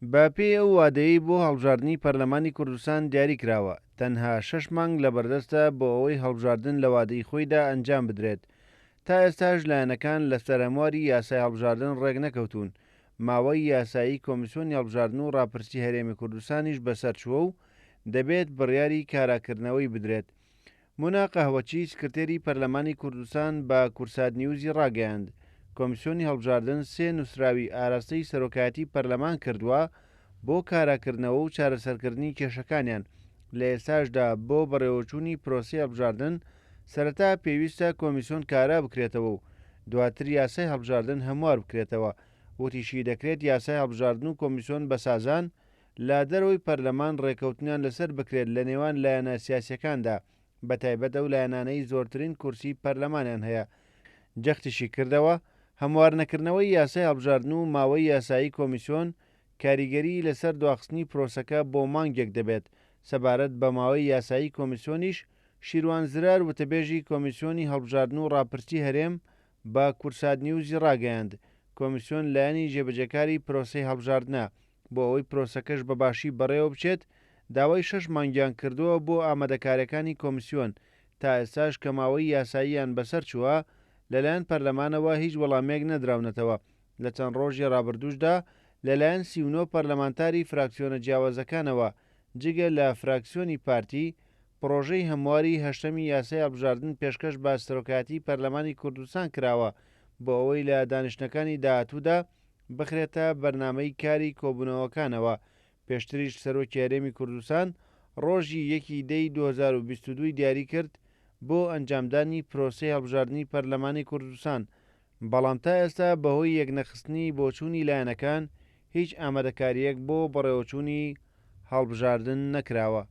بە پێی ئەو وادەیەی بۆ هەڵبژاردنی پەرلەمانی کوردستان دیاری کراوە، تەنها شەش مانگ لەبەردەستە بۆ ئەوەی هەڵبژاردن لە وادەی خۆیدا ئەنجام بدرێت. تا ئێستاش لایەنەکان لەسەر هەمواری یاسای هەڵبژاردن ڕێکنەکەوتوون، ماوەی یاسایی کۆمیسیۆنی هەڵبژاردن و ڕاپرسی هەرێمی کوردستانیش بەسەرچووە و دەبێت بڕیاری کاراکردنەوەی بدرێت. مونا قەهوەچی سکرتێری پەرلەمانی کوردستان بە کوردسات نیوزی ڕاگەیاند، کۆمیسیۆنی هەڵبژاردن سێ نووسراوی ئاراستەی سەرۆکایەتی پەرلەمان کردووە بۆ کاراکردنەوە و چارەسەرکردنی کێشەکانیان، لە ئێستاشدا بۆ بەڕێوەچوونی پرۆسەی هەڵبژاردن سەرەتا پێویستە کۆمیسیۆن کارا بکرێتەوە و دواتر یاسای هەڵبژاردن هەموار بکرێتەوە. وتیشی، دەکرێت یاسای هەڵبژاردن و کۆمیسیۆن بە سازان لە دەرەوەی پەرلەمان ڕێکەوتنیان لەسەر بکرێت لە نێوان لایەنە سیاسیەکاندا بەتایبەت ئەو لایەنانەی زۆرترین کورسی پەرلەمانیان هەیە. جەختیشی کردەوە، هەموارنەکردنەوەی یاسای هەڵبژاردن و ماوەی یاسایی کۆمیسیۆن کاریگەریی لەسەر دواخستنی پرۆسەکە بۆ مانگێک دەبێت، سەبارەت بە ماوەی یاسایی کۆمیسیۆنیش شیروان زرار وتەبێژی کۆمیسیۆنی هەڵبژاردن و ڕاپرسی هەرێم بە کوردسات نیوزی ڕاگەیاند، کۆمیسیۆن لایەنی جێبەجێکاری پرۆسەی هەڵبژاردنە، بۆ ئەوەی پرۆسەکەش بە باشی بەڕێوە بچێت، داوای شەش مانگیان کردووە بۆ ئامادەکارییەکانی کۆمیسیۆن، تا ئێستاش کە ماوەی یاساییان بەسەر چووە، لەلایەن پەرلەمانەوە هیچ وەڵامێک نەدراونەتەوە، لە چەند ڕۆژی ڕابردووشدا لەلایەن 39 پەرلەمانتاری فراکسیۆنە جیاوازەکانەوە جگە لە فراکسیۆنی پارتی، پڕۆژەی هەمواری هەشتەمی یاسای هەڵبژاردن پێشکەش بە سەرۆکایەتی پەرلەمانی کوردستان کراوە بۆ ئەوەی لە دانیشتنەکانی داهاتوودا بخرێتە بەرنامەی کاری کۆبوونەوەکانەوە، پێشتریش سەرۆکی هەرێمی کوردستان ڕۆژی یەکی دەی 2022 ی دیاریکرد بۆ ئەنجامدانی پرۆسەی هەڵبژاردنی پەرلەمانی کوردستان، بەڵام تا ئێستا بەهۆی یەکنەخستنی بۆچوونی لایەنەکان هیچ ئامادەکارییەک بۆ بەڕێوەچوونی هەڵبژاردن نەکراوە.